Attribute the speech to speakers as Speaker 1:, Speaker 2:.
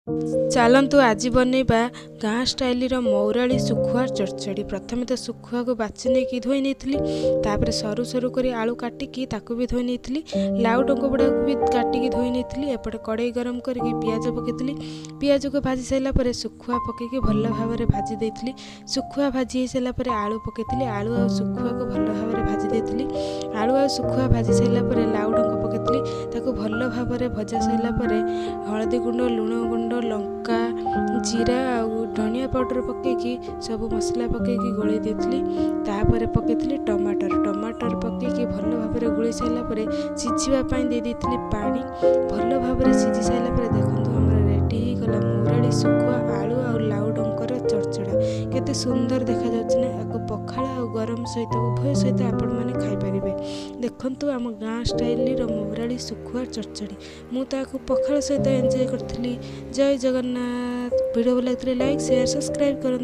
Speaker 1: ଚାଲନ୍ତୁ ଆଜି ବନେଇବା ଗାଁ ଷ୍ଟାଇଲର ମଉରାଳି ଶୁଖୁଆ ଚଡ଼ଚଡ଼ି। ପ୍ରଥମେ ତ ଶୁଖୁଆକୁ ବାଛି ନେଇକି ଧୋଇ ନେଇଥିଲି, ତାପରେ ସରୁ ସରୁ କରି ଆଳୁ କାଟିକି ତାକୁ ବି ଧୋଇ ନେଇଥିଲି, ଲାଉ ଡଙ୍କ ଗୁଡ଼ାକୁ ବି କାଟିକି ଧୋଇ ନେଇଥିଲି। ଏପଟେ କଡ଼େଇ ଗରମ କରିକି ପିଆଜ ପକାଇଥିଲି। ପିଆଜକୁ ଭାଜି ସାରିଲା ପରେ ଶୁଖୁଆ ପକାଇକି ଭଲ ଭାବରେ ଭାଜି ଦେଇଥିଲି। ଶୁଖୁଆ ଭାଜି ହେଇସାରିଲା ପରେ ଆଳୁ ପକାଇଥିଲି। ଆଳୁ ଆଉ ଶୁଖୁଆକୁ ଭଲ ଭାବରେ ଭାଜି ଦେଇଥିଲି। ଆଳୁ ଆଉ ଶୁଖୁଆ ଭାଜି ସାରିଲା ପରେ ଲାଉ ଡଙ୍କ ପକାଇଥିଲି। ତାକୁ ଭଲ ଭାବରେ ଭଜା ସାରିଲା ପରେ ହଳଦୀ ଗୁଣ୍ଡ, ଲୁଣ ଗୁଣ୍ଡ, ଲଙ୍କା, ଜିରା ଆଉ ଧନିଆ ପାଉଡ଼ର ପକାଇକି ସବୁ ମସଲା ପକାଇକି ଗୋଳେଇ ଦେଇଥିଲି। ତାପରେ ପକାଇଥିଲି ଟମାଟର। ଟମାଟର ପକାଇକି ଭଲ ଭାବରେ ଗୋଳେଇ ସାରିଲା ପରେ ସିଝିବା ପାଇଁ ଦେଇ ଦେଇଥିଲି ପାଣି। ଭଲ ଭାବରେ ସିଝି ସାରିଲା ପରେ ଦେଖନ୍ତୁ, ଆମର ରେଡ଼ି ହେଇଗଲା ମଉରାଳି ଶୁଖୁଆ, ଆଳୁ ଆଉ ଲାଉ ଡଙ୍କର ଚଡ଼ଚଡ଼ା। କେତେ ସୁନ୍ଦର ଦେଖାଯାଉଛି ନା? ଏହାକୁ ପଖାଳ ଆଉ ଗରମ ସହିତ, ଉଭୟ ସହିତ ଆପଣମାନେ ଖାଇପାରିବେ। ଦେଖନ୍ତୁ ଆମ ଗାଁ ଷ୍ଟାଇଲର ମଉରାଳି ଶୁଖୁଆ ଚଡ଼ଚଡ଼ି। ମୁଁ ତାକୁ ପଖାଳ ସହିତ ଏନ୍ଜୟ କରିଥିଲି। ଜୟ ଜଗନ୍ନାଥ। ଭିଡ଼ିଓ ଭଲ ଲାଗିଥିଲେ ଲାଇକ୍, ସେୟାର, ସବସ୍କ୍ରାଇବ୍ କରନ୍ତୁ।